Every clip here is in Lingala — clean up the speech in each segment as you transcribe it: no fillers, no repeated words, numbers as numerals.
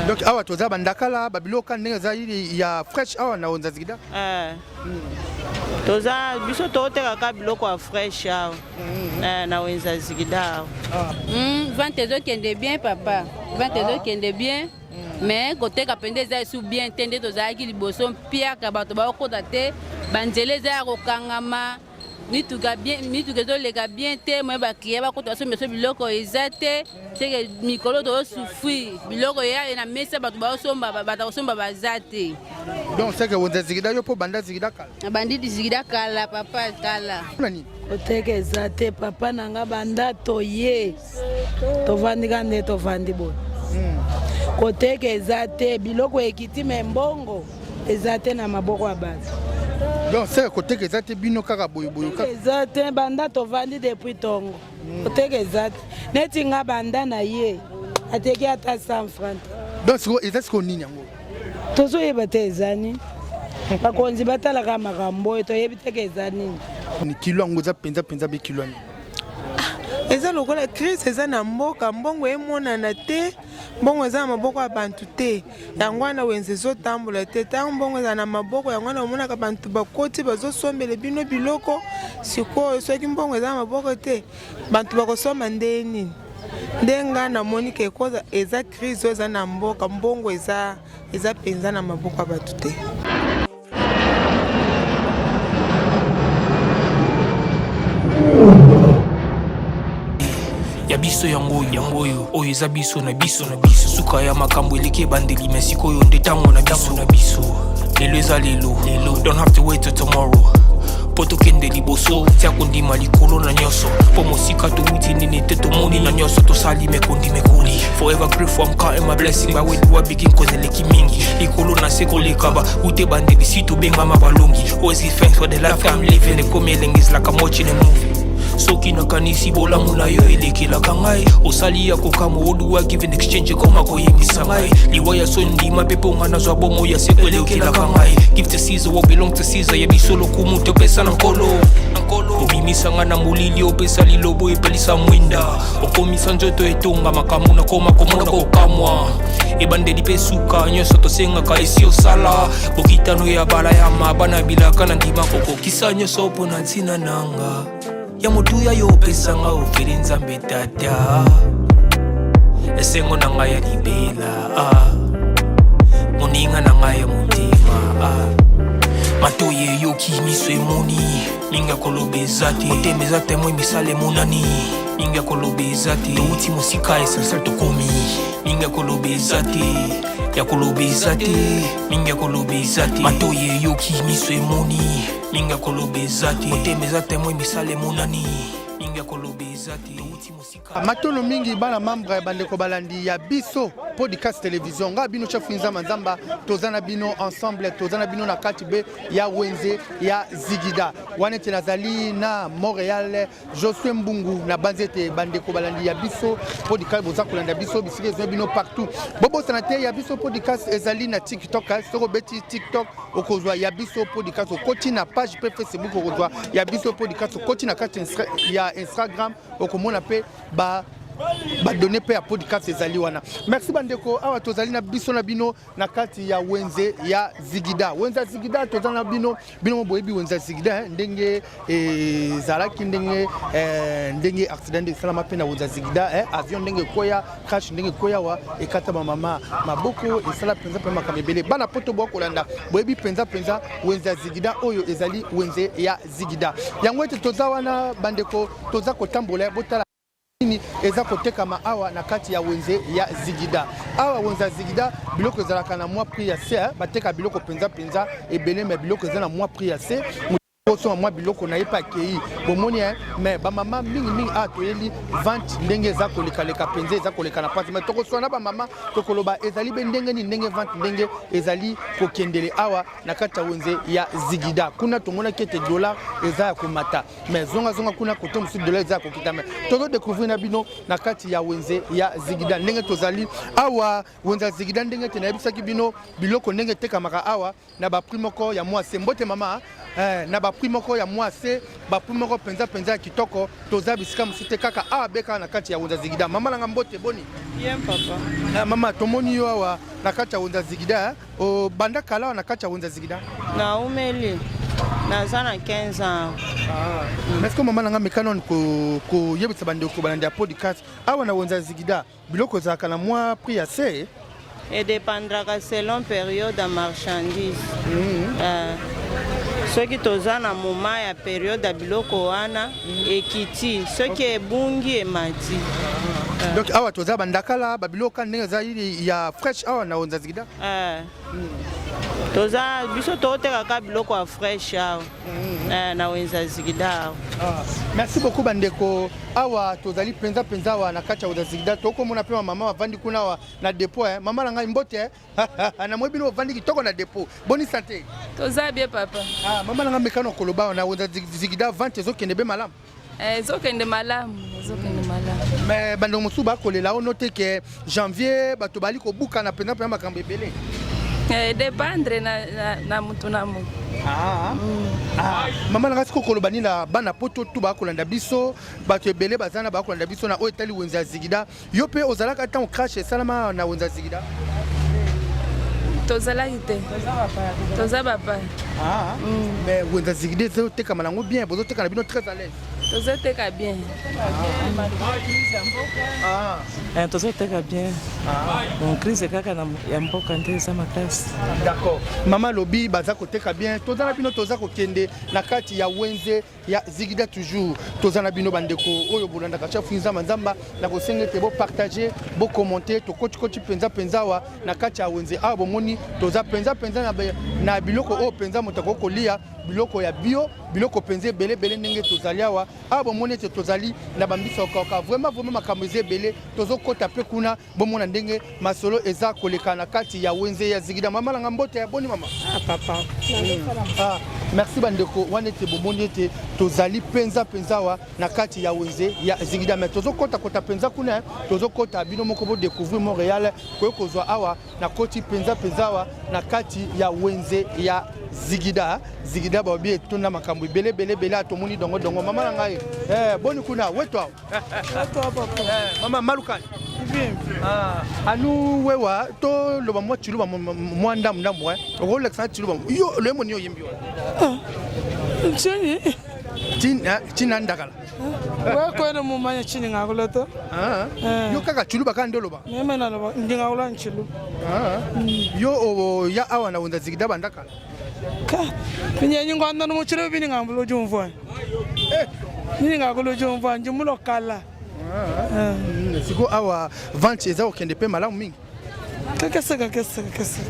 Donc awa toza bandakala babiloko ndenge ezali ya fresh awa na wenze zigida. Eh. Toza biso totekaka biloko ya fresh awa mm. eh, na wenze zigida awa. Ah. Mm, vente ezokende bien papa, vente ezokende bien. Mm. Mais koteka mpenza eza esu bien te nde tozalaki liboso mpiaka bato bakokota te banzela eza ya kokangama mituka bien mituka ezoleka bien te moye bakliya bakota basombi biso biloko eza te seke mikolo tozosufrir biloko eya na mesa bato baosomba bato kosomba baza te. Donc seke wenze zigida yo mpo banda zigida kala? Nabandi zigida kala papa kala. Nani? Koteka eza te papa na nga banda toye tovandi ka nde tovandi boye hmm. Koteka eza te biloko ekiti me mbongo eza te na maboko ya bato. Donc seke koteka eza te bino kaka boye boye kaka. Eza te banda tovandi depuis tongo. Hmm. Koteka eza te neti nga banda na ye ateki ata 100 francs. Donc sikoyo eza sikoyo nini yango? Tozoyeba te eza nini. Bakonzi batalaka makambo oyo toyebi te ke eza nini. Ni kilo yango eza mpenza mpenza be kilo nini? Ah, eza lokola crise eza na mboka, mbongo emonana te, mbongo eza na maboko ya bantu te, yango wana wenze ezotambola te. Ntango mbongo eza na maboko, yango wana omonaka bantu bakoti bazosombele bino biloko. Sikoyo soki mbongo eza na maboko te, bantu bakosomba nde nini? Nde nga namoni ke koza eza crise oyo eza na mboka, mbongo eza eza mpenza na maboko ya bato te. Ya biso yango yango oyo oyo eza biso na biso na biso suka ya makambo eleki ebandeli me sikoyo nde ntango na biso na biso lelo eza lelo lelo don't have to wait till tomorrow mpo tokende liboso tia kondima likolo na nyonso mpo mosika towuti nini te tomoni na nyonso tosali mekondi mekoli forever grateful I'm counting my blessing by where do I begin cause eleki mingi likolo na se koleka ba ute bandeli si tobengama balongi always give thanks for the life I'm living ekomi elengi is like I'm watching a movie soki nakanisi bolamu na yo elekelaka ngai osali ya kokamwa oduwa give in exchange ekoma koyebisa ngai liwa ya soni ndima mpe mpo ngai nazwa bomoi ya seko elekelaka ngai give to Caesar what belong to Caesar ya biso lokumu topesa na nkolo obimisa ngai na molili opesa lilobo epelisa mwinda okomisa nzoto etonga makambo nakoma komona kokamwa ebandeli mpe suka nyonso tosengaka esi osala bokitano ya balayama bana bilaka na ndima kokokisa nyonso mpo na ntina nanga ya motuya yo opesa nga ofeli nzambe tata esengo na ngai ya libela ah. moninga na ngai ya motema ah. matoyi eyoki miso emoni mingi ya koloba eza te motema eza temoi misala emonani mingi ya koloba eza te touti mosika essentiel tokomi mingi ya koloba eza te ya koloba eza te mingi ya koloba eza te matoyi eyoki miso emoni mingi ya koloba eza te motema eza temoi misala emonani mingi ya koloba eza te touti mosika matono mingi bana membre bandeko balandi ya biso podcast television nga bino chef nzamba nzamba toza na bino ensemble toza na bino na kati be ya wenze ya zigida wana ete nazali na montréal josue mbungu na banzi ete bandeko balandi ya biso podcast boza kolanda biso bisika ezwa bino partout bobosana te ya biso podcast ezali na tiktok soki obeti tiktok okozwa ya biso podcast okoti na page mpe facebook okozwa ya biso podcast okoti na kati ya instagram okomona mpe ba badonne mpe ya podcast ezali wana merci bandeko awa tozali na biso na bino na kati ya wenze ya zigida wenze ya zigida toza na bino bino mo boyebi wenze ya zigida ndenge ezalaki ndenge eh, ndenge accident nde esalama mpe na wenze ya zigida eh, avion ndenge ekweya crash ndenge ekweya wa ekata bamama maboko esala mpenza mpe makambo ebele bana poto boa kolanda boyebi mpenza mpenza wenze ya zigida oyo ezali wenze ya zigida yango ete toza wana bandeko toza kotambola botala nini eza kotekama awa na kati ya wenze ya zigida awa wenze ya zigida biloko ezalaka na mwa prix ya se bateka biloko mpenza mpenza ebele me biloko eza na mwa prix ya se osomba mwa biloko na ye mpe akei bomoni me bamama mingimingi awa toyeli vente ndenge eza kolekaleka mpenza eza koleka na mpasi me tokoswana na bamama tokoloba ezali be ndenge nini ndenge vente ndenge ezali kokendele awa na kati ya wenze ya zigida kuna tomonaki ete dollar eza ya komata mais zonga zonga kuna kote mosusu dollar eza ya kokita mais tozo découvrir na bino na kati ya wenze ya zigida ndenge tozali awa wenze ya zigida ndenge ete nayebisaki bino biloko ndenge etekamaka awa na ba prix moko ya mwa se mbote mama. eh, na baprix moko ya mwa se, baprix moko mpenza mpenza ya kitoko. Toza bisika mosusu te, kaka awa be kaka na kati ya wenze Zigida. Mama nanga, mbote, boni? Bien, papa. Eh, mama, tomoni yo awa na kati ya wenze Zigida, eh? Obanda kala awa na kati ya wenze Zigida? Naumeli, naza na 15 ans. Ah. Mais que mama nanga, mekano koyebisa bandeko balandi ya podcast, awa na wenze Zigida biloko ezalaka na mwa prix ya se? Edépendraka selon période ya marchandise. Soki toza na moment ya période ya biloko wana, ekiti, soki ebungi, emati. Donc awa toza bandakala, babiloko ndenge ezali ya fresh awa na wenze Zigida. Toza biso totekaka biloko ya fresh awa na wenze Zigida awa. Ah, merci beaucoup bandeko. Awa tozali mpenza mpenza awa na kati ya wenze Zigida, tokomona mpe bamama bavandi kuna awa na dépôt. Eh. Mama na ngai, mbote, eh. Namoi bino bovandi kitoko na dépôt. Boni santé? Toza bien, papa. Ah, mama na ngai, mekano koloba, awa na wenze Zigida vente ezokende be malamu? Ezokende malamu, ezokende malamu. Mais bandeko mosusu bakolela ono te ke janvier bato bali kobukana mpenza mpenza, makambo ebele. Dépendre na mutu na mutu. Ah. Ah. Mama na ngai, sikoyo koloba nini na bana poto tu bakolanda biso? Bato ebele baza na bakolanda biso na oyo etali wenze ya Zigida. Yo mpe ozalaka ntango crash esalama na wenze ya Zigida? Tozalaki te, toza bapaya. Ah. Mais wenze ya Zigida ezotekama nango bien? Bozoteka na bino très à l'aise? Tozoteka bien. Ah. Tozoteka bien. Bon, crise kaka ya mboka nde eza makasi. D'accord, mama alobi baza koteka bien. Toza na bino, toza kokende na kati ya wenze ya Zigida. Toujours toza na bino, bandeko oyo bolandaka chef Nzamba Nzamba. Na kosenga ete bopartage, bokommente. Tokotikoti mpenza mpenza awa na kati ya wenze awa. Bomoni, toza mpenza mpenza na biloko oyo mpenza moto akoki kolia, biloko ya bio, biloko mpenza ebele ebele. Ndenge tozali awa, awa bomoni ete tozali na bambisa okauka. Vraiment, vraiment, makambo eza ebele. Tozokɔta mpe kuna, bomona ndenge masolo eza koleka na kati ya wenze ya Zigida. Mama nanga, mbote ya boni, mama? Ah, papa. Ah, merci bandeko. Wana ete bomoni ete tozali mpenza mpenza awa na kati ya wenze ya Zigida, mais tozokɔtakɔta mpenza kuna, tozokɔta, bino moko bodécouvrir Montréal koye kozwa awa. Nakoti mpenza mpenza awa na kati ya wenze ya Zigida. Zigida babi etonda makambo ebele ebele ebele. Tomoni dongo dongo. Mama na ngai, eh, boni kuna weto awa? Eh, mama malukani? Ah, anu wewa toloba mwa tshiluba, mwa ndambu ndambu, okolekisa tshiluba yo loyembo nini oyembi wana? Ntshinyi? Tina ndakala. Wekwene mumanya chini ngakulota. Yo kaka tshiluba kaka nde oloba? Meme naloba, ndingakula ntshiluba. Yo oya awa na wenze Zigida bandakala? Ka binyenyi ngwanda no mutshiluba bini ngambula ujumvwa nini ngakula ujumvwa njimulokala. Siko awa vente eza kokende mpe malamu mingi? Kakese kakese kakese.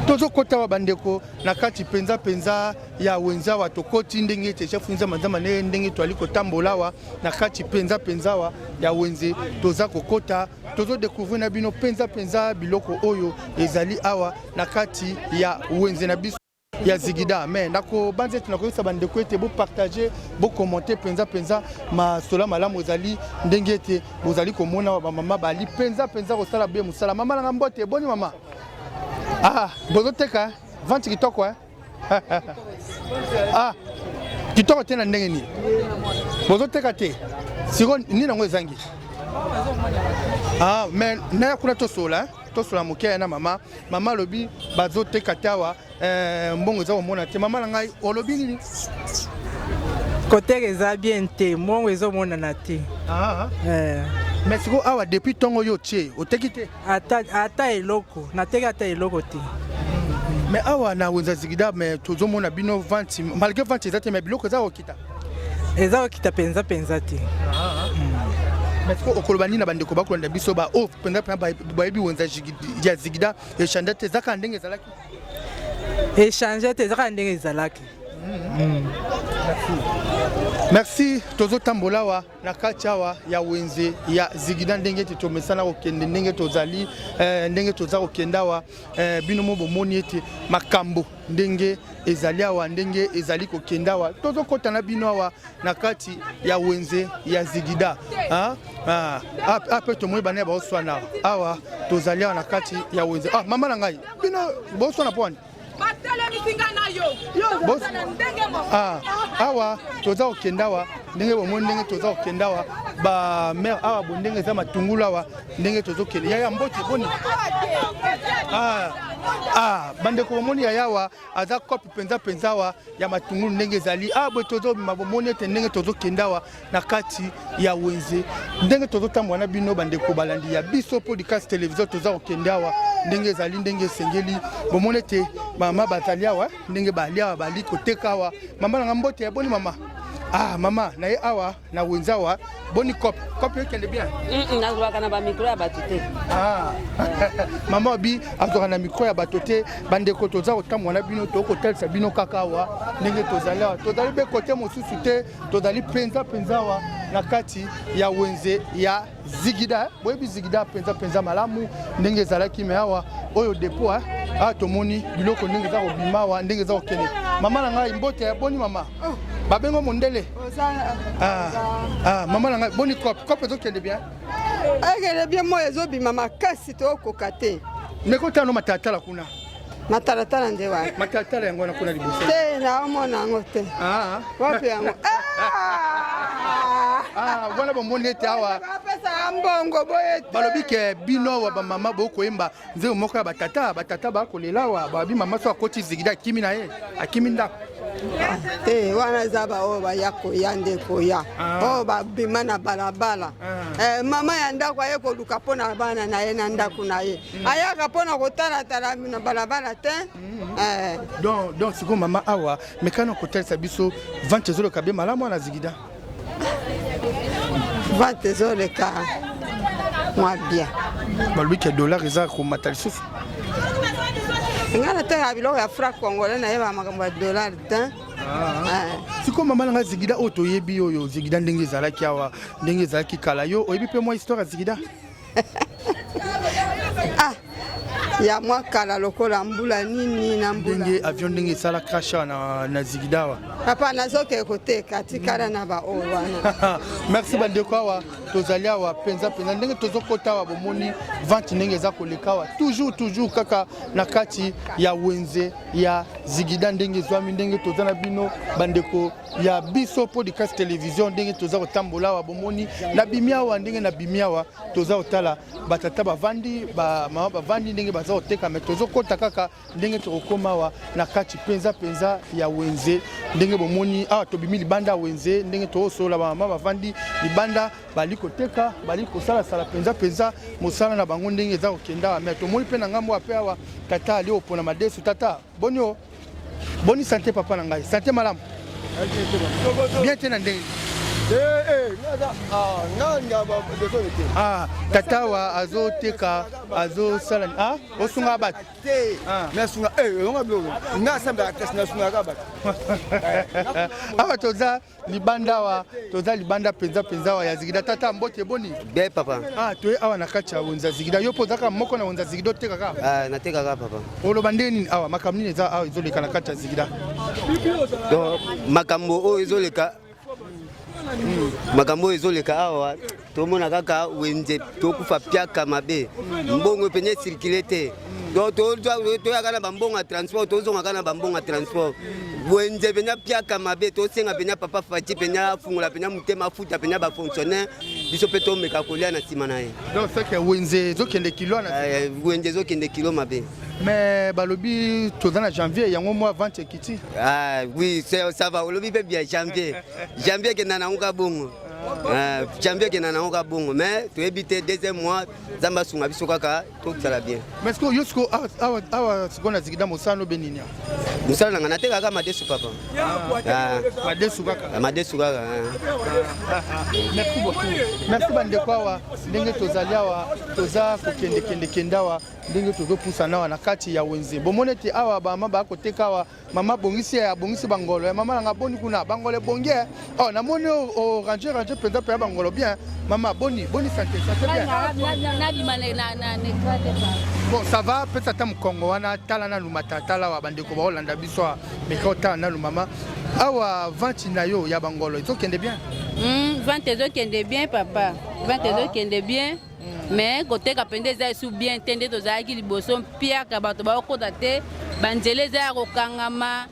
Tozokota awa bandeko na kati mpenza mpenza ya wenze awa. Tokoti ndenge ete chef Nzamba Nzamba nde ndenge toali kotambola awa na kati mpenza mpenza awa ya wenze. Toza kokota, tozodécouvrir na bino mpenza mpenza biloko oyo ezali awa na kati ya wenze na biso ya Zigida. Mais nakobanza ete nakoyebisa bandeko ete bopartage, bokommente mpenza mpenza masolo malamu ezali ndenge ete bozali komona awa bamama bali mpenza mpenza kosala be mosala. Mama nanga, mbote, boni mama? Ah, bozoteka vente kitoko, eh? Ah, kitoko te na ndenge nini? Bozoteka te siko, nini yango ezangi? Ah, mais naya kuna tosola, tosola moke na mama. Mama alobi bazoteka te awa, mbongo eza komona te. Mama na ngai, olobi nini? Koteka eza bien te, mbongo ezomonana te. Ah. Mais sikoyo awa depuis ntongo yo otie, oteki te? Ata eloko nateki, ata eloko te. Mais awa na wenze Zigida, mais tozomona bino vente, malgré vente eza te, mais biloko eza kokita. Eza kokita mpenza mpenza te. Mais sikoyo okoloba nini na bandeko bakolanda biso, ba oyo mpenza mpenza bayebi wenze ya Zigida echanger te, eza kaka ndenge ezalaki? Echanger te, eza kaka ndenge ezalaki. Merci. Tozotambola awa na kati awa ya wenze ya Zigida, ndenge ete tomesana kokende, ndenge tozali, ndenge toza kokende awa, bino mo bomoni ete makambo ndenge ezali awa, ndenge ezali kokende awa. Tozokɔta na bino awa na kati ya wenze ya Zigida. Ape tomoni bana baoswana awa. Tozali awa na kati ya wenze. Ah, mama na ngai, bino boswana mpo wani? Ah, awa toza kokende awa ndenge bomoni ndenge toza kokende awa bamare awa bo ndenge eza matungulu awa ndenge tozokende yaya mbote boni ah, ah, bandeko bomoni yaya awa aza cope mpenza mpenza awa ya matungulu ndenge ezali awa boye tozobima bomoni ete ndenge tozokende awa na kati ya wenze ndenge tozotambola na bino bandeko balandi ya biso podcast television toza kokende awa ndenge ezali ndenge esengeli bomoni ete mama bazali awa ndenge bali awa bali koteka awa mama nanga mbote ya boni mama ah mama na ye awa na wenze awa boni cope cope ekende bien nazwaka na bamikro ya bato te ah. mama obi azwaka na mikro ya bato te bandeko toza kotambola na bino tokotalisa bino kaka awa ndenge tozali awa tozali mpe kote mosusu te tozali mpenza mpenza awa na kati ya wenze ya zigida eh? Boyebi zigida mpenza mpenza malamu ndenge ezalaki me awa oyo depo eh? Awa tomoni biloko ndenge eza kobima awa ndenge eza kokende mama na ngai mbote eh, boni mama babengo mondele ah, ah, mama na ngai boni cop cop ezokende bien ekende bien moi ezobima makasi tokoka te mekotano matalatala kuna matalatala nde wapi matalatala yango wana kuna liboso te naomona yango te ah. wapi yango ah, wana bomoni ete awa bapesaka mbongo boye te balobi ke bino awa bamama bokoyemba nzembo moko ya batata batata bakolela awa babi mama so akoti zigida akimi na ye akimi ndako te wana eza baoyo baya koya nde koya ah. oyo babima na balabala ah. eh, mama ya ndako aye koluka mpo na bana na ye na ndako na ye mm. ayaka mpo na kotalatala na balabala te mm. eh. Donc, donc sikoyo mama awa mekana kotalisa biso vente ezoleka be malamu wana zigida vente ezoleka mwa bien balobi ke dollar eza komata lisusu ngai nateka biloko ya franc congolais nayeba makambo ya dollar te ah. Eh. sikoyo mama na ngai zigida oyo toyebi oyo zigida ndenge ezalaki awa ndenge ezalaki kala yo oyebi mpe mwa histoire ya zigida ah ya mwa kala lokola mbula nini na mbula ndenge avion ndenge esala crash awa na, na zigida awa papa nazokee koteka tikala na baoyo wana merci bandeko awa tozali awa mpenza mpenza ndenge tozokota awa bomoni vente ndenge eza koleka awa toujours toujours kaka na kati ya wenze ya zigida ndenge ezwami ndenge toza na bino bandeko ya biso podcast television ndenge toza kotambola awa bomoni nabimi awa ndenge nabimi awa toza kotala batata bavandi bamama bavandi ndenge baza koteka me tozokota kaka ndenge tokokoma awa na kati mpenza mpenza ya wenze ndenge bomoni awa tobimi libanda ya wenze ndenge tokosolola bamama bavandi libanda bali koteka bali kosalasala mpenza mpenza mosala na bango ndenge eza kokenda awa me tomoni mpe na ngambo ape awa tata ali kopona madesu tata boni o Boni sante papa na ngai, sante malamu. Bien te na ndenge. Eh, eh, ah, tata wa azoteka azosala ah, osunga bato ah. nasunga eh, nga asambelaka kasi nasungaka bato awa toza libanda awa toza libanda mpenza mpenza awa ya zigida tata mbote boni be papa ah toye awa na kati ya wenza zigida yo mpo ozalaka moko na wenza zigida otekaka ah, natekaka papa oloba ndenge nini awa makambo nini eza awa ezoleka na kati ya zigida donc makambo oyo ezoleka makambo oyo ezoleka awa tomona kaka wenze tokufa piaka mabe mbongo mpenza esirkile te donc toyaka na bambongo ya transport tozongaka na bambongo ya transport wenze mpenza piaka mabe tosenga mpenza papa Fatshi mpenza afungola mpenza motema afuta mpenza bafonctionnaire biso mpe tomeka kolia na nsima na ye donc seke wenze ezokende kilo na eh, wenze ezokende kilo mabe mais balobi toza na janvier yango mwa vente ekiti ah, oui ça va olobi mpe bien janvier janvier ekenda nango ka bongo ah, janvier ekenda nango ka bongo mais toyebi te deuxième mois nzambe asunga biso kaka tozala bien mais sikoyo yo sikoyo awa awa sikoyo na zikida mosala nobe nini mosala na ngai natekaka madesu papa ah. madesu kaka ah, madesu kaka merci beaucoup merci bandeko awa ndenge tozali awa toza kokendekendekende awa ndenge tozopusana awa na kati ya wenze bomoni ete awa bamama bakoteka awa Mama abongisi ya abongisi bangolo ya mama nanga boni kuna bangolo ebongi eh. Oh namoni o ranger ranger penza pe bangolo bien. Mama boni boni santé santé bien. Nabima na na na te Bon ça va pesa ata mokongo wana tala nanu matatala wa bandeko baolanda biso awa meka otala nanu mama awa vente na yo ya bangolo ezokende bien? Mm, vente ezokende bien papa vente ezokende bien mais koteka mpenza eza esu bien te nde tozalaki liboso mpiaka bato bakokota te Banzela eza ya kokangama.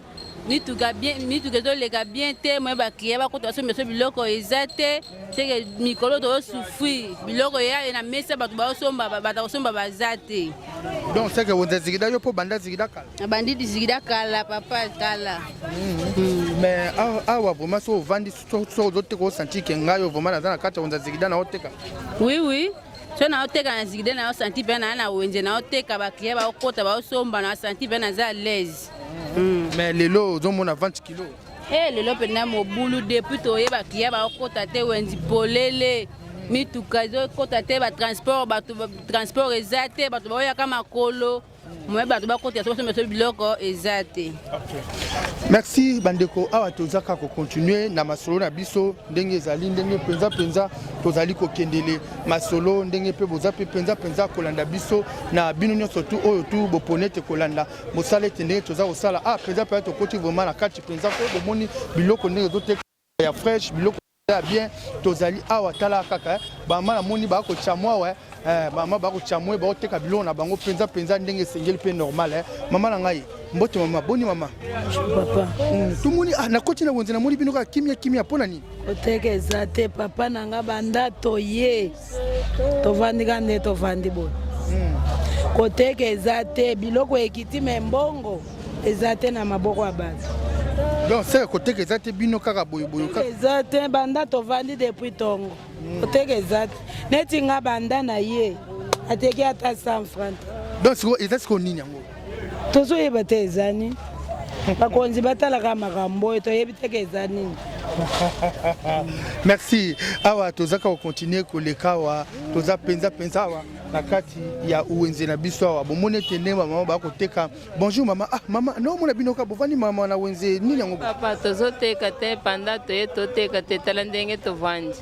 Mituka bien, mituka ezoleka bien te, moye bakliya bakota basomba biso biloko eza te. Seke mikolo tozo souffrir, biloko eya na mesa bato baosomba, bato kosomba baza te. Donc seke wenze zigida yo mpo banda zigida kala? Nabandi zigida kala papa, kala. Mais awa vraiment so ovandi so ozoteka osanti ke ngai oyo vraiment naza na kati ya wenze zigida na oteka? Oui oui. So na oteka na zigida na osanti mpe na na wenze na oteka bakliya baokota baosomba na osanti mpe naza à l'aise. Mais lelo ozomona 20 kilo. Eh, lelo mpenza mobulu depuis toye bakliya baokota te, wenzi polele, mituka ezokota te, batransport bato transport eza te, bato baoyaka makolo, moye bato bakota so basomba so biloko eza te. Merci bandeko, awa toza kaka kocontinue na masolo na biso ndenge ezali, ndenge mpenza mpenza tozali kokendele masolo, ndenge mpe boza mpe mpenza mpenza kolanda biso na bino nyonso tu oyo tu bopone ete kolanda mosala ete ndenge toza kosala. Ah, mpenza mpenza tokoti vraiment na kati mpenza ko bomoni biloko ndenge ezoteka ya fresh, biloko ya bien. Tozali awa, tala kaka bamama namoni bakotya awa, bamama bakotya mwe, baoteka biloko na bango mpenza mpenza ndenge esengeli mpe normal. Mama na ngai, mbote mama, boni mama? Papa. Tomoni nakoti na wenze, namoni bino kaka kimia kimia, mpo na nini? Koteka eza te papa na nga, banda toye tovandi ka nde tovandi boye. Koteka eza te, biloko ekiti me mbongo eza te na maboko ya bato. Donc seke koteka eza te, bino kaka boyeboye? Kaka eza te, banda tovandi depuis ntongo koteka eza te. Neti nga banda na ye ateki ata 100 franc te. Donc sikoyo eza sikoyo nini yango? Tozoyeba te eza nini. Bakonzi batalaka makambo oyo, toyebi teke eza nini. Merci. Awa tozaka kocontinue koleka awa, toza mpenza mpenza awa na kati ya wenze na biso awa, bomoni ete ndenge bamama bakoteka. Bonjour mama. Ah mama, naomona bino ka bovandi mama na wenze, nini yango? Papa, tozoteka te, panda toye toteka te. Tala ndenge tovandi,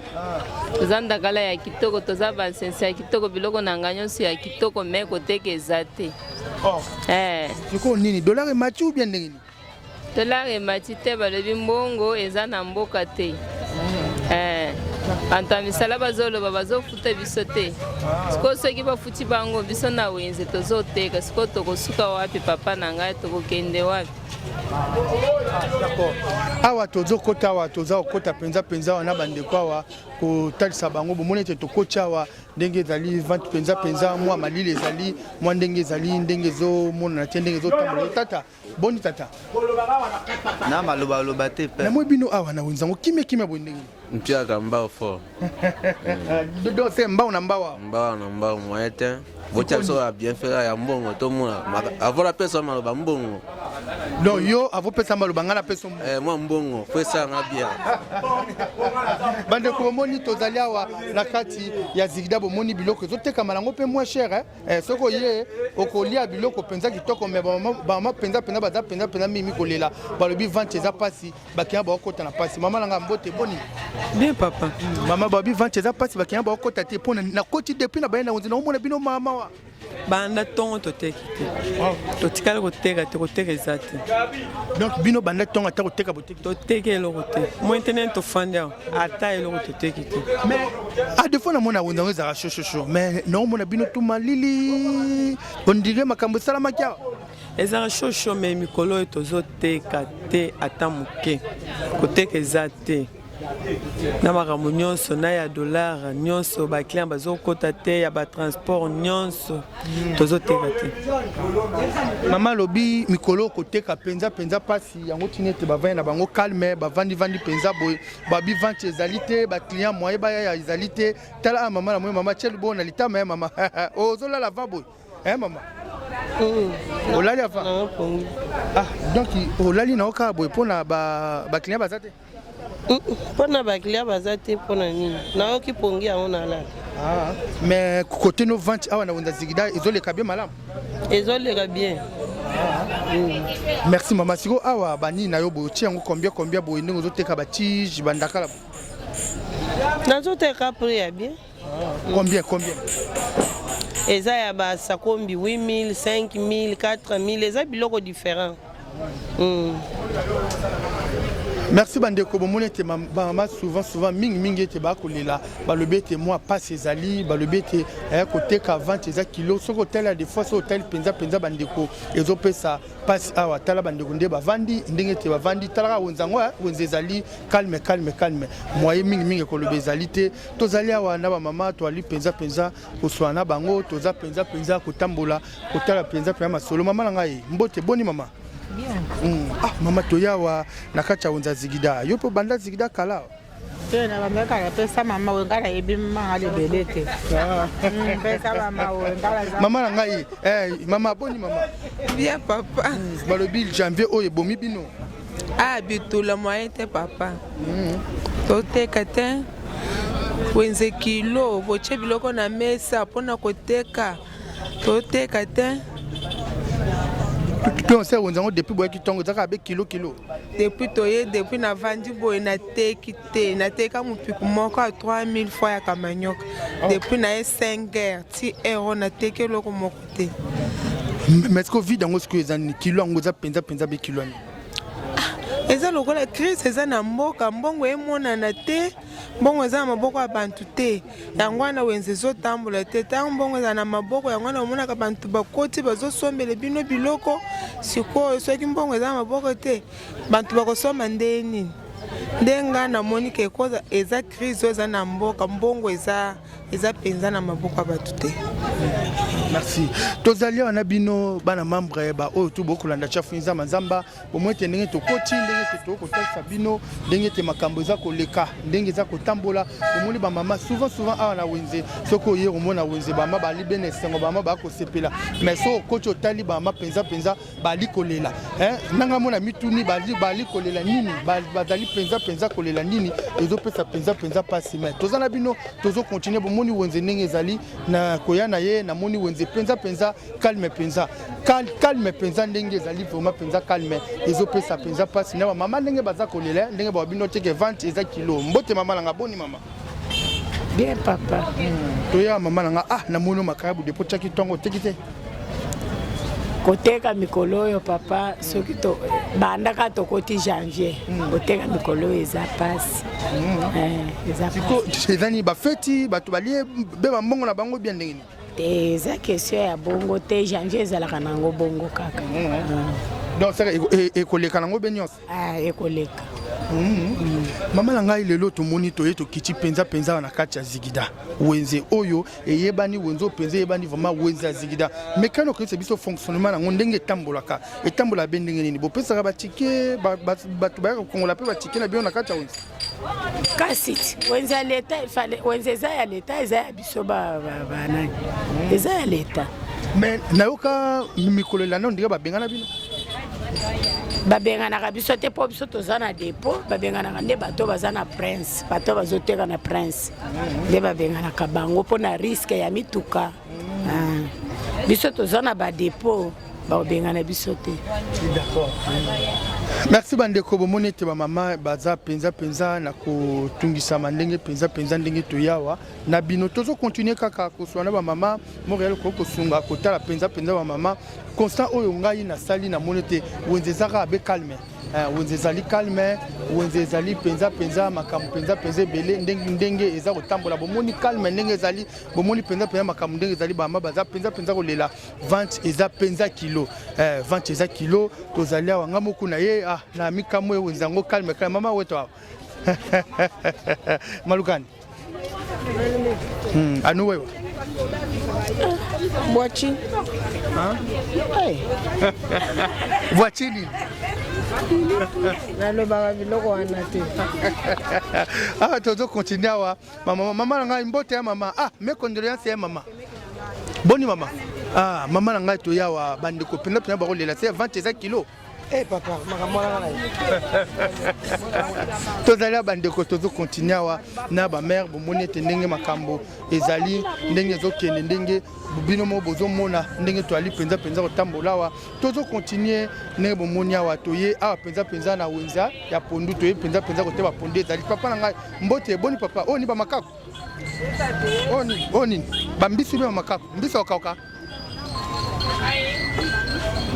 toza ndakala ya kitoko, toza bansense ya kitoko, biloko na ngai nyonso ya kitoko, me koteka eza te. Oh. Sikoyo nini, dollar emati ou bien ndenge nini? Dollar emati te, balobi mbongo eza na mboka te. Banto ya misala bazoloba bazofuta biso te. Sikoyo soki bafuti bango, biso na wenze tozoteka, sikoyo tokosuka wapi papa na ngai? Tokokende wapi? D'accord. Awa tozokota, awa toza kokota mpenza mpenza awa na bandeko awa kotalisa bango. Bomoni ete tokoti awa ndenge ezali, vente mpenza mpenza mwa malili ezali, mwa ndenge ezali, ndenge ezomonana te, ndenge ezotambola. Tata, boni tata? Na malobaloba te pe. Namoi bino awa na wenze yango kimia kimia boye, ndenge Mpiaka mbao fort. Donc se mbao na mbao awa? Mbao na mbao, moyen te. Botia biso ya bien fera ya mbongo, tomona avant napesa maloba mbongo. Donc yo avopesa maloba, ngai napesa? Eh, mwa mbongo po esalanga bien. Bandeko, bomoni tozali awa na kati ya zigida, bomoni biloko ezotekama nango mpe moins cher, eh? Eh, soki oye okolia biloko mpenza kitoko, me bamama mpenza mpenza baza mpenza mpenza mingi kolela, balobi vente eza mpasi, bakenya baokota na mpasi. Mama nanga, mbote, boni? Bien papa. Mama, balobi vente eza mpasi, bakenya baokota te. Mpona nakoti depuis na baye na wenze, naomona bino mama wa. Banda ntongo toteki te, totikali koteka te, koteka eza te. Donc bino banda ntongo ata koteka boteki? Toteki eloko te, moi ntene tofandi awa, ata eloko toteki te. Mais a des fois namona wenze yango ezalaka chaud chaud, mais naomona bino tu malili, on dirait makambo esalamaki awa. Ezalaka chaud chaud, mais mikolo oyo tozoteka te ata moke, koteka eza te na makambo nyonso na ya dollar nyonso, baclient bazokota te, ya batransport nyonso, tozoteka te. Mama alobi mikolo koteka mpenza mpenza mpasi, yango ntina ete bavandi na bango calme, bavandivandi mpenza boye. Babi vente ezali te, baclient moye bayaya ezali te. Tala a mama na moye, mama tie libo na litama ya mama, ozolala va boye, eh mama, olali avant? Ah, donc olali na yo kaka boye mpona baclient baza te? Mpona baclient baza te, mpona nini nayoki pongi yango nalala. Ah, mais côté no vente awa na wenza zigida ezoleka bien malamu? Ezoleka bien. Merci mama. Sikoyo awa banini na yo boye, otie yango combien combien boye, ndenge ozoteka batige bandakala? Nazoteka prix ya bien. Combien combien? Eza ya basakombi 8000, 5000, 4000, eza biloko différent. Merci bandeko, bomoni ete bamama souvent souvent mingi mingi ete bakolela, balobi ete mwa pasi ezali, balobi ete eh, koteka vente eza kilo. Soki otali des fois, soki otali mpenza mpenza bandeko, ezopesa pasi awa. Tala bandeko nde bavandi ndenge ete bavandi, talaka wenze yango, eh, wenze ezali calme calme calme, moye mingi mingi koloba ezali te. Tozali awa na bamama, toali mpenza mpenza koswana na bango, toza mpenza mpenza kotambola kotala mpenza mpenza masolo. Mama na ngai, mbote, boni mama? Bien. Ah, mama, toyawa na kati ya wenze ya Zigida. Yo mpe banda Zigida kala? Te, na bameka napesa mama oyo, ngai nayebi manga lebele te. Pesa mama oyo, ngai naza. Mama na ngai, eh, mama, boni mama? Bien papa. Balobi janvier oyo ebomi bino. Ah, bitula moyen te papa. Toteka te. Wenze kilo, botie biloko na mesa mpona koteka. Toteka te. Mpe ose wenze yango depuis boyaki ntongo ezaka be kilo kilo. Depuis toye, depuis navandi boye, nateki te. Nateka mopiku moko ya 3000 fois ya Kamanyoka. Depuis naye 5 heures ti heure oyo nateki eloko moko te. Mais est-ce que vide yango sikoyo eza nini? Kilo yango eza mpenza mpenza be kilo nini? Eza lokola crise eza na mboka, mbongo emonana te, mbongo eza na maboko ya bantu te. Yango wana wenze ezotambola te. Ntango mbongo eza na maboko, yango wana omonaka bantu bakoti bazosombele bino biloko. Sikoyo soki mbongo eza na maboko te, bantu bakosomba nde nini? Nde ngai namoni ke koza eza crise oyo eza na mboka, mbongo eza eza mpenza na maboko ya bato te. Merci. Tozali awa na bino bana membre ba oyo tu bokolanda Chafu Nzamba Nzamba, bomoi ete ndenge tokoti, ndenge ete tokotalisa bino ndenge ete makambo eza koleka, ndenge eza kotambola. Bomoni bamama souvent souvent awa na wenze, soki oye komona wenze, bamama bali bene esengo, bamama bakosepela, mais soki okoti otali bamama mpenza mpenza bali kolela, eh, nanga mona mituni bali, bali kolela nini, bazali mpenza mpenza kolela nini, ezopesa mpenza mpenza mpasi. Mais toza na bino, tozokontinue. Bomoni wenze ndenge ezali na koya na ye, namoni wenze mpenza mpenza calme, mpenza calme mpenza, ndenge ezali vraiment mpenza calme, ezopesa mpenza mpasi na bamama ndenge baza kolela, ndenge ba bino teke vente eza kilo. Mbote mama nanga, boni mama? Bien papa. Toya mama nanga, ah, namoni makayabu depo tiaki ntongo, oteki te? Koteka mikolo oyo papa, soki to bandaka tokoti janvier, koteka mikolo oyo eza pasi. Eza pasi. Eza nini? Bafeti, bato balie be bambongo na bango bien, ndenge nini? Te, eza question ya bongo te. Janvier ezalaka nango bongo kaka. Donc saka ekoleka nango be nyonso? Ah, ekoleka. Mama na ngai, lelo tomoni toye tokiti mpenza mpenza na kati ya Zigida, wenze oyo eyebani, wenze oyo mpenza eyebani vraiment, wenze ya Zigida. Mekano okoyebisa biso fonctionnement yango ndenge etambolaka, etambola be ndenge nini? Bopesaka batike, bato bayaka kokongola mpe batike na bino na kati ya wenze? Kasi wenze ya leta, wenze eza ya leta, eza ya biso banani, eza ya leta. Mais nayoka mikolo elanda ndenge babengana bino. Babenganaka biso te, mpo biso toza na dépôt. Babenganaka nde bato baza na prince, bato bazoteka na prince nde babenganaka bango mpo na risque ya mituka. Biso toza na badépôt, bakobengana biso te. D'accord, merci bandeko. Bomoni ete bamama baza mpenza mpenza na kotungisama ndenge mpenza mpenza ndenge toyawa na bino, tozokontinue kaka koswa na bamama. Montréal koki kosunga kotala mpenza mpenza bamama. Constat oyo ngai nasali, namoni ete wenze eza kaka be calme. Wenze ezali calme, wenze ezali mpenza mpenza makambo mpenza mpenza ebele ndenge ndenge eza kotambola. Bomoni calme ndenge ezali, bomoni mpenza mpenza makambo ndenge ezali, bamama baza mpenza mpenza kolela, vente eza mpenza kilo, vente eza kilo. Tozali awa, nga moko na ye, ah, na mikamwe, wenze yango calme calme. Mama weto awa malukani, anu wewe? Bwachi. Hey. Bwachi nini? Nalobaka biloko wana te. Awa tozokontinue awa. Mama, mama na ngai, mbote ya mama. Ah, mes condoléances ya mama. Boni mama? Ah, mama na ngai, toya awa, bandeko mpenza mpenza bakolela se vente eza kilo. Eh papa, makambo wana na ye. Tozali awa bandeko, tozokontinue awa na bamare. Bomoni ete ndenge makambo ezali, ndenge ezokende, ndenge bino moko bozomona ndenge toali mpenza mpenza kotambola awa, tozokontinue ndenge bomoni awa. Toye awa mpenza mpenza na wenza ya pondu, toye mpenza mpenza kote bapondu ezali. Papa na ngai, mbote, boni papa? Oyo ni bamakaku, oyo nini? Oyo nini? Bambisi mpe bamakaku, mbisi okauka.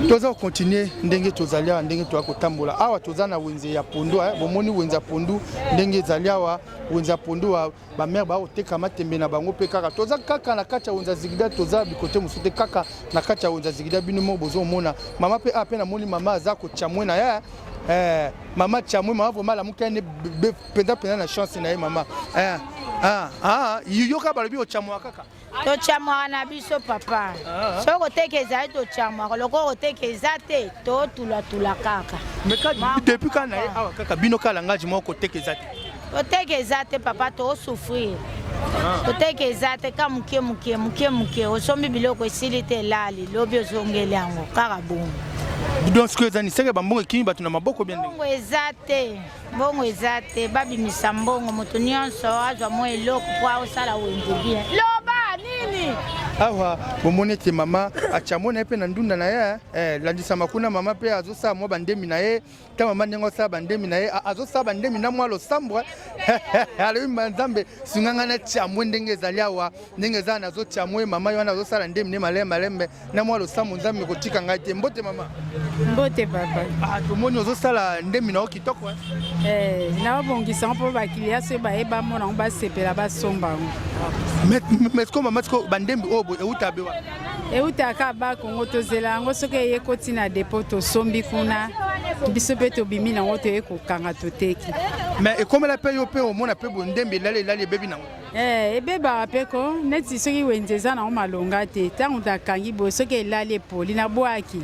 Toza kocontinue ndenge tozali awa, ndenge toya kotambola awa, toza na wenze ya pondu. Bomoni wenze ya pondu ndenge ezali awa, wenze ya pondu bamare bakoteka matembe na bango mpe kaka toza kaka na kati ya wenze ya zigida, toza bikote mosusu te, kaka na kati ya wenze ya zigida. Bino moko bozomona mama mpe awa mpe namoni mama aza kochamwe na ye. Mama chamwe, mama vraiment alamuki ane mpenza mpenza na chance na ye mama. Yoka balobi ochamwaka kaka. Tochamwaka na biso papa, soki koteka ezali tochamwaka, lokola koteka eza te totulatula kaka. Mais depuis kaka na ye awa kaka bino kaka langage moko, koteka eza te. Koteka eza te papa, tosouffrir. Koteka eza te, ka moke moke moke moke, osombi biloko esili te, elali lobi ozongeli yango kaka bongo. Donc sikoyo eza niseke bambongo ekimi bato na maboko bien? Mbongo eza te, mbongo eza te. Babimisa mbongo, moto nyonso azwa mwa eloko mpo aosala wenze bien. Loba nini? Awa bomoni ete mama achamwe na ye mpe na ndunda na ye, landisama kuna. Mama mpe azosala mwa bandemi na ye ta mama ndenge osala bandemi na ye, azosala bandemi na mwa losambo. Alobi Nzambe sunga ngai na chamwe ndenge ezali awa, ndenge eza nazochamwe. Mama ye wana azosala ndemi ne malembe malembe na mwa losambo, Nzambe kotika ngai te. Mbote mama. Mbote papa. Ah, tomoni ozosala ndemi na yo kitoko. Naobongisa ngo mpo bakiliya soki baye bamona yango basepela basomba yango. Mais sikoyo mama, sikoyo bandembi oyo boye euta be wana? Eutaka Bakongo, tozela yango soki eye koti na dépôt, tosombi kuna, biso mpe tobimi nango, toye kokanga, toteki. Mais ekomela mpe yo mpe omona mpe boye ndembi elali elali ebebi nango? Ebebaka mpe ko, neti soki wenze eza nango malonga te, ntango nakangi boye soki elali epoli nabwaki.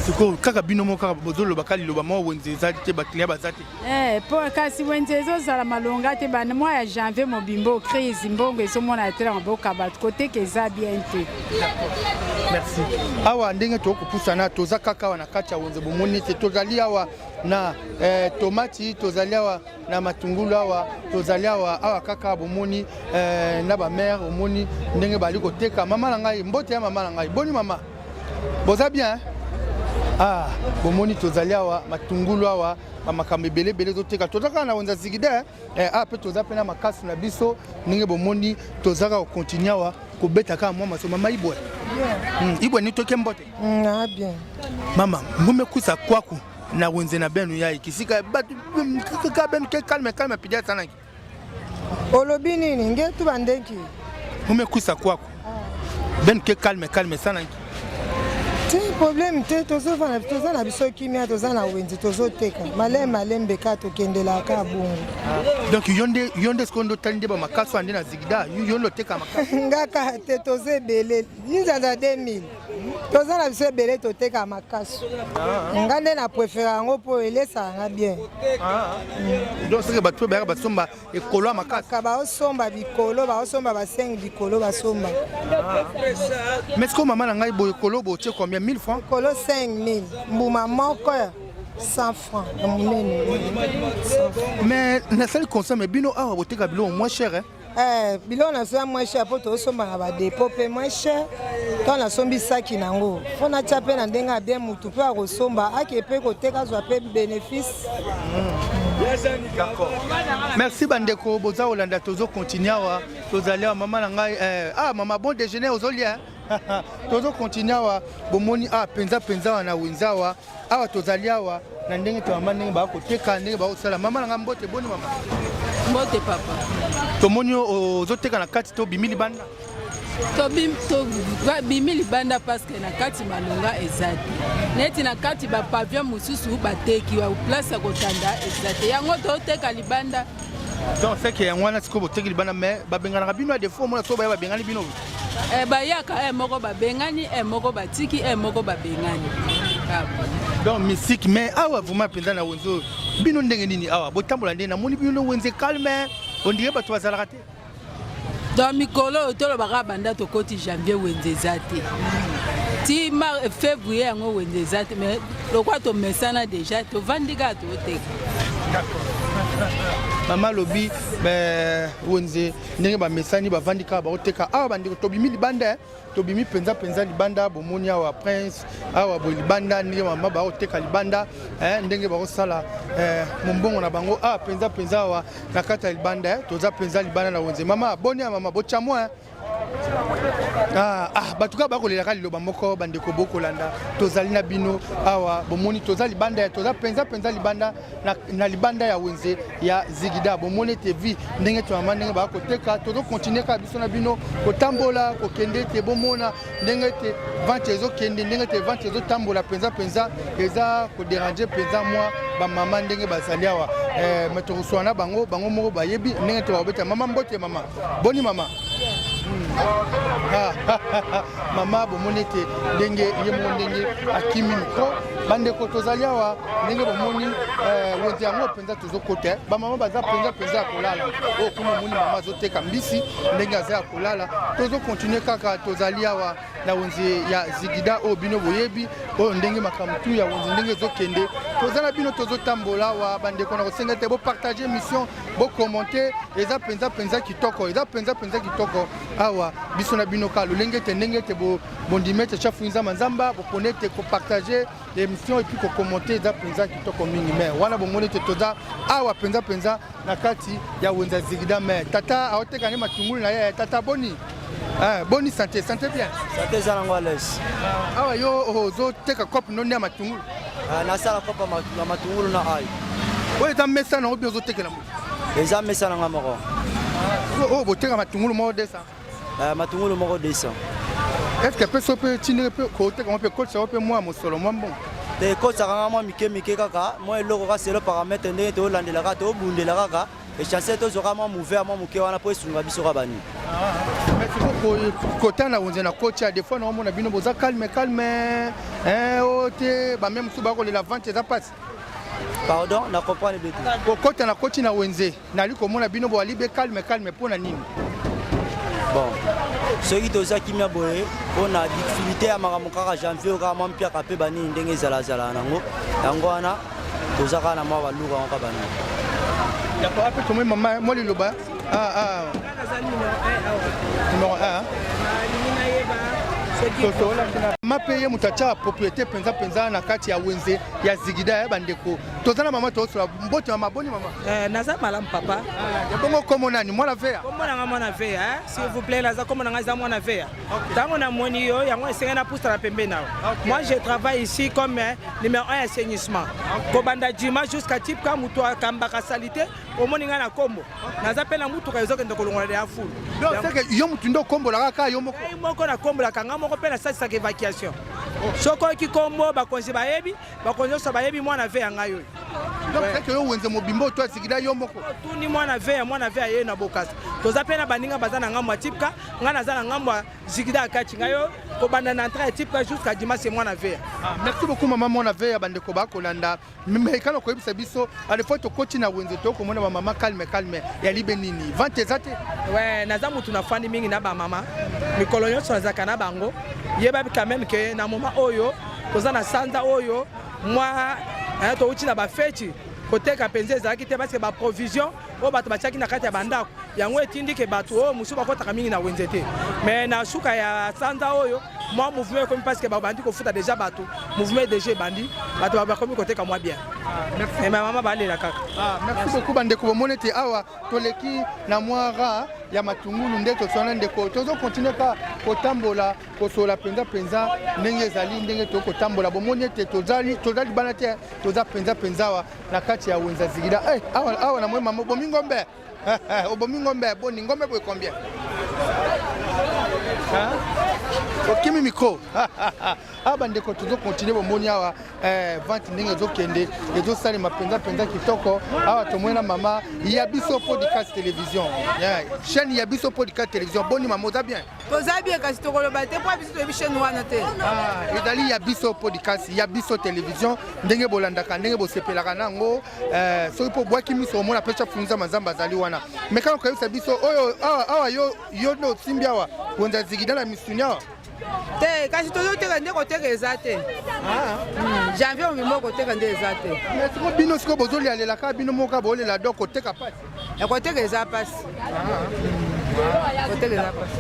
Sikoyo kaka bino moko kaka bozoloba kaka liloba moko, wenze eza te, baclient baza te. Po kasi wenze ezozala malonga te bana mwa ya janvier mobimbo crise, mbongo ezomona te na maboka bato, koteka eza bien te. Merci. Awa ndenge tokopusana, toza kaka awa na kati ya wenze. Bomoni ete tozali awa na tomati, tozali awa na matungulu, awa tozali awa awa kaka bomoni na bamare, omoni ndenge bali koteka. Mama na ngai, mbote ya mama na ngai. Boni mama, boza bien? Ah, bomoni tozali awa matungulu, awa bamakambo ebele ebele ezoteka. Toza kaka na wenze zigida awa mpe toza mpe na makasi na biso. Ndenge bomoni, toza kaka kocontinue awa kobeta kaka mwa maso. Mama Ibwe, Ibwe ni toke mbote. Ah, bien. Mama, ngume kusa kwaku na wenze na benu ya kisika bato ka benu ke calme calme pidia sanaki. Olobi nini ngetu bandeki? Ngume kusa kwaku benu ke calme calme sanaki. Te, problème te, tozovanda, toza na biso kimia, toza na wenze, tozoteka malembe malembe kaka, tokendelaka bongo. Donc yo nde sikoyo nde otali nde bamakaso nde na zigida, yo nde oteka makaso? Ngaka te, toza ebele, nzanza 2000, toza na biso ebele, toteka makaso. Nga nde na préféré yango mpo elesaka nga bien. Donc soki bato mpe bayaka basomba ekolo ya makasi? Baosomba bikolo, baosomba ba 5 bikolo basomba. Mais sikoyo mama na ngai, boye ekolo botie combien? 1000 francs? Ekolo 5000, mbuma moko 100 francs ya monene. Mais nasali consomme bino awa boteka biloko moins cher, eh? Biloko na biso ya moins cher mpo tozosomba na badépôt mpe moins cher. Ntango nasombi saki nango, mpo natya mpe na ndenge ya bien, mutu mpe akosomba ake mpe koteka azwa mpe bénéfice. D'accord, merci. Bandeko boza kolanda, tozocontinue awa, tozali awa. Mama na ngai, ah mama, bon déjeuner, ozolia. Tozocontinue awa, bomoni awa mpenza mpenza awa na wenze awa, awa tozali awa na ndenge tomama, ndenge bakoteka, ndenge bakosala. Mama na ngai, mbote, boni mama? Mbote papa. Tomoni ozoteka na kati, tobimi libanda. Tobimi libanda parce que na kati malonga eza te. Neti na kati bapavillon mosusu bateki, place ya kotanda eza te, yango toteka libanda. Donc c'est que yango wana sikoyo boteki libanda, mais babenganaka bino ya defo, omona sikoyo baya babengani bino? Bayaka moko babengani, moko batiki, moko babengani. Donc mystique. Mais awa vraiment mpenza na wenze oyo, bino ndenge nini awa botambola? Ndenge namoni bino, wenze calme, on dirait bato bazalaka te. Donc mikolo oyo tolobaka, banda tokoti janvier wenze eza te, ti février yango wenze eza te. Mais lokwa tomesana déjà, tovandi kaka, toteka. Mama alobi wenze ndenge bamesani, bavandi kaka, baoteka awa. Bandeko, tobimi libanda, tobimi mpenza mpenza libanda. Bomoni awa prince awa boye libanda, ndenge mama baoteka libanda, ndenge bakosala mombongo na bango awa mpenza mpenza awa na kati ya libanda. Toza mpenza libanda na wenze. Mama, boni ya mama, botya mwa. Ah, ah, bato kaka bakolelaka liloba moko bandeko bokolanda tozali na bino awa bomoni toza libanda ya toza mpenza mpenza libanda na, na libanda ya wenze ya zigida bomoni ete vi ndenge tomama ndenge baya koteka tozokontinue kaka biso na bino kotambola kokende ete bomona ndenge ete vente ezokende ndenge ete vente ezotambola mpenza mpenza eza koderange mpenza mwa bamama ndenge bazali awa eh, me tokoswana na bango bango moko bayebi ndenge ete bakobeta mama mbote mama boni mama ah, mama bomoni ete ndenge ye moko ndenge akimi mikro bandeko tozali awa ndenge bomoni eh, wenze yango mpenza tozokota eh. bamama baza mpenza mpenza ya kolala oyo kuna omoni mama azoteka mbisi ndenge aza ya kolala tozokontinue kaka tozali awa na wenze ya zigida oyo bino boyebi oyo ndenge makambo tu ya wenze ndenge ezokende toza na bino tozotambola awa bandeko na kosenga te bopartage émission bocommente eza mpenza mpenza kitoko eza mpenza mpenza kitoko awa biso na bino kaka lolenge ete ndenge ete bondimi ete chef nzamba nzamba bopone ete kopartage émission epuis kokommente eza mpenza kitoko mingi mais wana bomoni ete toza awa mpenza mpenza na kati ya wenza zigida mais tata aoteka nde matungulu na ye tata boni Eh, boni santé santé bien santé eza nango alaise ah, awa yo ozoteka cope no nde ya matungulu ah, nasala cope ya matungulu na ai oyo eza mesa nango mpe ozotekela moto eza mesa nanga moko ah, oyo boteka matungulu moko 200 eh, matungulu moko 200 est ce que mpe so mpe tindenge mpe koteka ngo mpe ekotisa ngo mpe mwa mosolo mwa mbongo te ekotisaka nga mwa mike mike kaka mwa eloko kaka selo paramètre ndenge tolandela kaka tobundela kaka Essentiel tozwaka mwa mouve ya mwa moke wana mpo esunga biso kaka bani. Kota na wenze na kotia des fois naomona bino boza calme calme eh, o te bame mosusu bakolela vente eza mpasi. Pardon, na comprendre bien te. Kokota na koti na wenze nali komona bino boali be calme calme mpo na nini? Bon, soki toza kimia boye mpo na difficulté ya makambo kaka janvier kaka mwa mpiaka mpe banini ndenge ezalazala nango yango wana toza kaka na mwa baluka yango kaka banini D'accord, après tomoni mama mwa liloba ah, ah. Numéro 1. Mama mpe ye moto atya propriété mpenza mpenza na kati ya wenze ya zigida ya bandeko toza na mama tozosola mbote mama boni mama eh, naza malamu papa ah, bongo kombo nani mwana veya kombo nanga mwana veya s'il vous plaît naza kombo nanga eza mwana veya ntango namoni yo yango esengeli napusana pembeni na yo moi je travaille ici comme eh, numéro 1 assainissement kobanda dima jusqu'à tipka moto akambaka salite omoni ngai na kombo naza mpe na motuka ezokende kolongola deya fulu yo motu nde okombolaka kaka yo moko ngai moko nakombolaka ngai moko mpe nasalisaka évacuation soki oyoki kombo bakonzi bayebi bakonzi nyonso bayebi mwana ve ya ngai oyo donc c'est que yo wenze mobimba oto asikila yo moko tuni mwana ve ya mwana ve aye na bokasa toza mpe na baninga baza na ngambo ya tipka ngai naza na ngambo ya zikida ya kati ngai yo kobanda na entrée ya tipka jusqu'à dimanche mwana ve ah, merci beaucoup mama mwana ve ya bandeko bakolanda mekana koyebisa biso alefoi tokoti na wenze tokomona bamama calme calme ya libe nini vente eza te we naza motu nafandi mingi na bamama mikolo nyonso nazalaka na bango yeba quand même ke na moment oyo toza na sanza oyo mwa eh, touti na bafeti koteka mpenza ezalaki te parceke baprovision oyo bato batiaki na kati ya bandako yango etindi ke bato oyo mosusu bakotaka mingi na wenze te mais na suka ya sanza oyo mwa mouvement ekomi parceke babandi kofuta deja bato mouvement deja ebandi bato bakomi koteka mwa bien ah, mais mama balela kaka ah, merci beaucoup bandeko bomoni ete awa toleki na mwa ra ya matungulu nde toswana ndeko tozokontinue kaka kotambola kosola mpenza mpenza ndenge ezali ndenge tokoki kotambola bomoni ete tozali toza libanda te toza mpenza mpenza awa na kati ya wenza zigida eh, awa, awa na moi mama obomi ngombe obomi ngombe boni ngombe boye combien okimi micro awa bandeko tozokontinue bomoni awa eh, vente ndenge ezokende ezosalema mpenza mpenza kitoko awa tomoni na mama ya biso podcast télévision chaîne ya biso podcast télévision boni mama oza bien toza bien kasi tokoloba te mpo biso toyebi chaîne wana te ah, ezali ya biso podcast ya biso télévision ndenge bolandaka ndenge bosepelaka na yango eh, soki mpo obwaki miso omona mpe chafunza manzambe azali wana me kaka koyebisa biso oyo awa yo yo nde osimbi awa wenza zigida na misuni awa te kasi tozoteka nde koteka eza te ah. janvier omimo koteka nde eza te siko bino sikoyo bozolialela kaka bino moko bolela do koteka pasi ya koteka eza mpasi koteka eza mpasi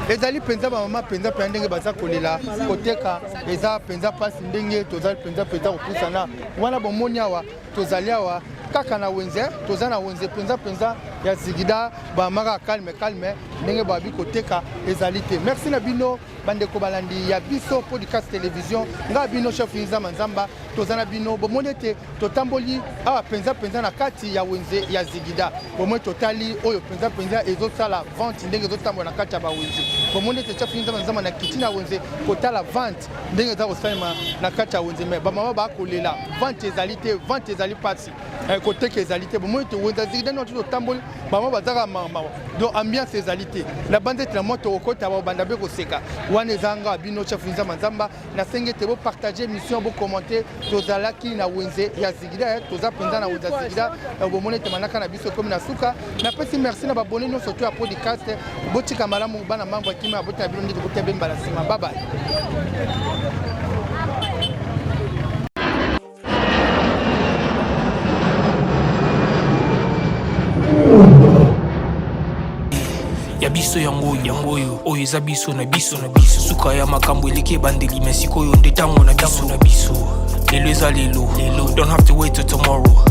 eh, ezali mpenza bamama mpenza mpenza ndenge baza kolela koteka eza mpenza mpasi ndenge tozali mpenza mpenza kopusana wana bomoni awa tozali awa kaka na wenze, toza na wenze mpenza mpenza ya Zigida, bamaka calme calme ndenge babi koteka ezali te. Merci na bino bandeko balandi ya biso podcast television, nga bino chef Nzamba Nzamba, toza na bino. Bomoni ete totamboli awa mpenza mpenza na kati ya wenze ya Zigida, bomoni totali oyo mpenza mpenza ezosala vente ndenge ezotambola na kati ya bawenze. Bomoni ete chef Nzamba Nzamba na kiti na wenze kotala vente ndenge eza kosalema na kati ya wenze, me bamama bakolela vente ezali te, vente ezali mpasi, koteka ezali te. Bomoni ete wenze ya Zigida nde totamboli, bamama bazaka mawa, donc ambiance ezali te. Na banza ete na mwa tokokota babanda mpe koseka wana. Eza nga bino chef Nzamba Nzamba, nasengi ete bopartage émission, bokommente. Tozalaki na wenze ya Zigida, toza mpenza na wenze ya Zigida. Bomoni ete manaka na biso ekomi na suka. Napesi merci na babone nyonso to ya podcast. Botika malamu bana mambo ya kima abota na bino nde tokotia mbala nsima. Babaye. Ya biso yango yango oyo, oyo eza biso na biso na biso. Suka ya makambo eleki ebandeli, me sikoyo nde ntango na biso na biso. Lelo eza lelo lelo, don't have to wait till tomorrow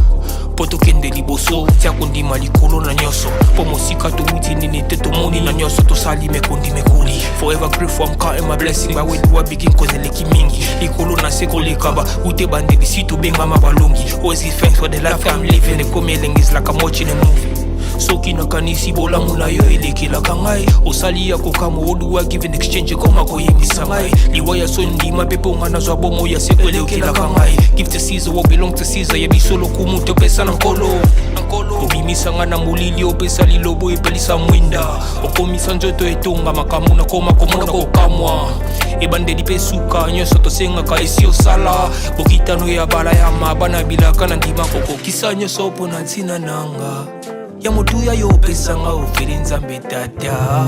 mpo tokende liboso. Tia kondima likolo na nyonso, mpo mosika towuti nini te, tomoni na nyonso tosali mekondi mekoli. Forever grateful, I'm counting my blessing. By where do I begin? Cause eleki mingi likolo na se koleka ba ute bandeli si tobengama balongi. Always give thanks for the life I'm living. Ekomi elengi, is like I'm watching a movie. Soki nakanisi bolamu na yo elekelaka ngai, osali ya kokamwa. What do I give in exchange? Ekoma koyebisa ngai liwa ya so ndima mpe mponga nazwa bomo ya seko elekelaka ngai. Give to Caesar what belong to Caesar. Ya biso lokumu topesa na Nkolo. Obimisa nga na molili, opesa lilobo epelisa mwinda, okomisa nzoto etonga makambo nakoma komona kokamwa. Ebandeli mpe suka nyonso tosengaka esi osala bokitano ya bala ya mabana bilaka na ndima kokokisa nyonso mpo na ntina nanga ya motuya yo opesanga ofeli. Nzambe Tata,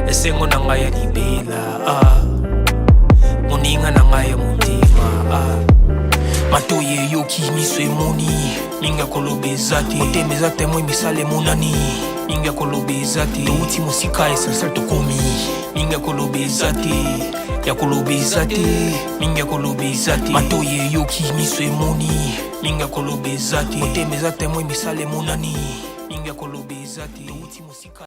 esengo na ngai ya libela, ah. Moninga na ngai ya motema, ah. Matoi eyoki, miso emoni, mingi ya koloba eza te. Motema eza témoin, misala emonani, mingi ya koloba eza te. Touti mosika, essentiel tokomi, mingi ya koloba eza te, ya koloba eza te, mingi ya koloba eza te. Matoi eyoki, miso emoni, mingi ya koloba eza te. Motema eza témoin, misala emonani, mingi ya koloba eza te. Touti mosika.